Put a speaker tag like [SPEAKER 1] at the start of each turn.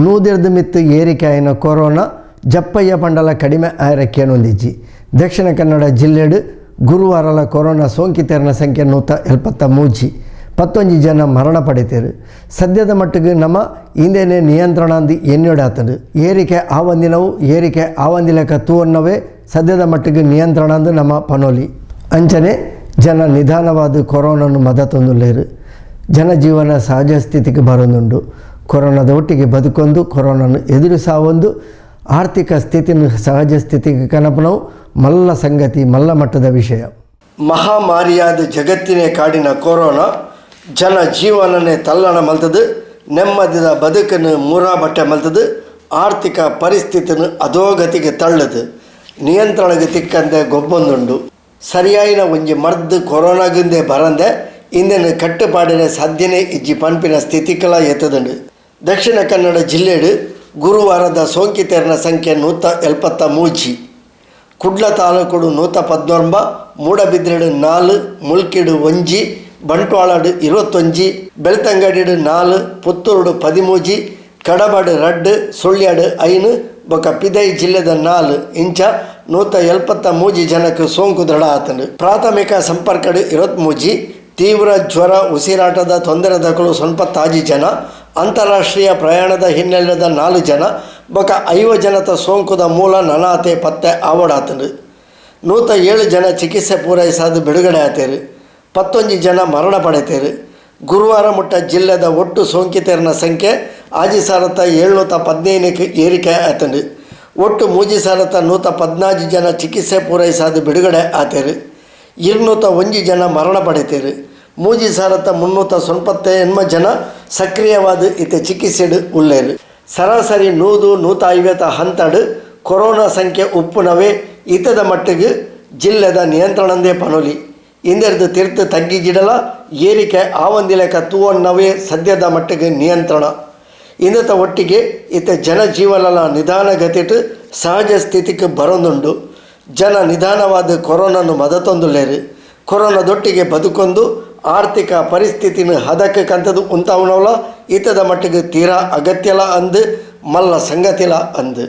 [SPEAKER 1] ನೂದೆರ್ದ್ ಮಿತ್ತ್ ಏರಿಕೆ ಆಯಿನ ಕೊರೋನಾ ಜಪ್ಪಯ್ಯ ಪಂಡಲ ಕಡಿಮೆ ಆಯೆರ ಕೇನೊಂದಿಜ್ಜಿ. ದಕ್ಷಿಣ ಕನ್ನಡ ಜಿಲ್ಲೆಡ್ ಗುರುವಾರಲ ಕೊರೋನಾ ಸೋಂಕಿತೆರ್ನ ಸಂಖ್ಯೆ 173. 11 ಜನ ಮರಣ ಪಡೆತೆರ್. ಸದ್ಯದ ಮಟ್ಟಿಗೆ ನಮ ಇಂದೇನೆ ನಿಯಂತ್ರಣ ಅಂದ್ ಎನ್ನಿಡಾತಂಡು. ಏರಿಕೆ ಆವಂದಿನವು ಏರಿಕೆ ಆವಂದಿಲೆಕ ತೂವನ್ನವೇ ಸದ್ಯದ ಮಟ್ಟಿಗೆ ನಿಯಂತ್ರಣ ಅಂದ್ ನಮ ಪನೊಲಿ. ಅಂಚನೆ ಜನ ನಿಧಾನವಾದ ಕೊರೋನಾನು ಮದತೊಂದುಲ್ಲೆರ್. ಜನಜೀವನ ಸಹಜ ಸ್ಥಿತಿಗೆ ಬರೊಂದುಂಡು. ಕೊರೋನಾದ ಒಟ್ಟಿಗೆ ಬದುಕೊಂದು ಕೊರೋನಾನು ಎದುರಿಸಾವೊಂದು ಆರ್ಥಿಕ ಸ್ಥಿತಿನ ಸಹಜ ಸ್ಥಿತಿಗೆ ಕನಪನವು ಮಲ್ಲ ಸಂಗತಿ, ಮಲ್ಲ ಮಟ್ಟದ ವಿಷಯ. ಮಹಾಮಾರಿಯಾದ ಜಗತ್ತಿನೇ ಕಾಡಿನ ಕೊರೋನಾ ಜನ ಜೀವನನೇ ತಲ್ಲಣ ಮಲ್ತದು, ನೆಮ್ಮದಿದ ಬದುಕನ್ನು ಮೂರಾ ಬಟ್ಟೆ ಮಲ್ತದು, ಆರ್ಥಿಕ ಪರಿಸ್ಥಿತಿನ ಅಧೋಗತಿಗೆ ತಳ್ಳದು, ನಿಯಂತ್ರಣಕ್ಕೆ ತಿಕ್ಕಂದೆ ಗೊಬ್ಬೊಂದುಂಡು. ಸರಿಯಾಯಿನ ಒಂಜಿ ಮರ್ದ್ ಕೊರೋನಾಗಿಂದೆ ಬರಂದೆ ಇಂದೆನ್ ಕಟ್ಟುಪಾಡಿನ ಸಾಧ್ಯನೇ ಇಜ್ಜಿ ಪನ್ಪಿನ ಸ್ಥಿತಿಕಲ ಎತ್ತದುಂಡು. ದಕ್ಷಿಣ ಕನ್ನಡ ಜಿಲ್ಲೆಡು ಗುರುವಾರದ ಸೋಂಕಿತೆರ್ನ ಸಂಖ್ಯೆ 173. ಕುಡ್ಲ ತಾಲೂಕುಡು 119, ಮೂಡಬಿದ್ರೆಡು 4, ಮುಲ್ಕಿಡು 1, ಬಂಟ್ವಾಳಡು 21, ಬೆಳ್ತಂಗಡಿಡು 4, ಪುತ್ತೂರುಡು 13, ಕಡಬಡು 2, ಸುಳ್ಯಾಡು 5, ಬೊಕ ಪಿದೈ ಜಿಲ್ಲೆದ 4 ಇಂಚ 173 ಜನಕ್ಕೆ ಸೋಂಕು ದೃಢ ಆತಂಡು. ಪ್ರಾಥಮಿಕ ಸಂಪರ್ಕಡು 23, ತೀವ್ರ ಜ್ವರ ಉಸಿರಾಟದ ತೊಂದರೆ ದಕಲು 96 ಜನ, ಅಂತಾರಾಷ್ಟ್ರೀಯ ಪ್ರಯಾಣದ ಹಿನ್ನೆಲೆದ 4 ಜನ ಬೊಕ 50 ಜನತ ಸೋಂಕುದ ಮೂಲ ನನಾತೆ ಪತ್ತೆ ಆವಡಾತಂಡು. 107 ಜನ ಚಿಕಿತ್ಸೆ ಪೂರೈಸಾದ ಬಿಡುಗಡೆ ಆತೇರು. 11 ಜನ ಮರಣ ಪಡೆತೇರು. ಗುರುವಾರ ಮುಟ್ಟ ಜಿಲ್ಲೆದ ಒಟ್ಟು ಸೋಂಕಿತೆರ್ನ ಸಂಖ್ಯೆ 6715ಕ್ಕೆ ಏರಿಕೆ ಆತಂಡು. ಒಟ್ಟು 3114 ಜನ ಚಿಕಿತ್ಸೆ ಪೂರೈಸಾದ ಬಿಡುಗಡೆ ಆತೇರು. 201 ಜನ ಮರಣ ಪಡೆತೇರು. 3398 ಜನ ಸಕ್ರಿಯವಾದ ಇತ್ತೆ ಚಿಕಿತ್ಸೆಡು ಉಲ್ಲೇರು. ಸರಾಸರಿ 100 150 ಹಂತಡು ಕೊರೋನಾ ಸಂಖ್ಯೆ ಉಪ್ಪುನವೇ ಇತದ ಮಟ್ಟಿಗೆ ಜಿಲ್ಲೆದ ನಿಯಂತ್ರಣಂದೇ ಪನೊಲಿ. ಇಂದೆರ್ದು ತಿರ್ತು ತಗ್ಗಿಜಿಡಲ ಏರಿಕೆ ಆವಂದಿಲೆಕ ತೂವನ್ನವೇ ಸದ್ಯದ ಮಟ್ಟಿಗೆ ನಿಯಂತ್ರಣ. ಇಂದತ ಒಟ್ಟಿಗೆ ಇತ್ತ ಜನಜೀವನಲ ನಿಧಾನಗತಿಟ್ ಸಹಜ ಸ್ಥಿತಿಗೆ ಬರೊಂದುಂಡು. ಜನ ನಿಧಾನವಾದ ಕೊರೋನಾನು ಮದತೊಂದುಲ್ಲೇರು. ಕೊರೋನಾದೊಟ್ಟಿಗೆ ಬದುಕೊಂದು ಆರ್ಥಿಕ ಪರಿಸ್ಥಿತಿನ ಹದಕ್ಕೆ ಕಂತದು ಉಂತಾವನವಲ ಇತದ ಮಟ್ಟಿಗೆ ತೀರಾ ಅಗತ್ಯಲ ಅಂದು, ಮಲ್ಲ ಸಂಗತಿಲ ಅಂದು.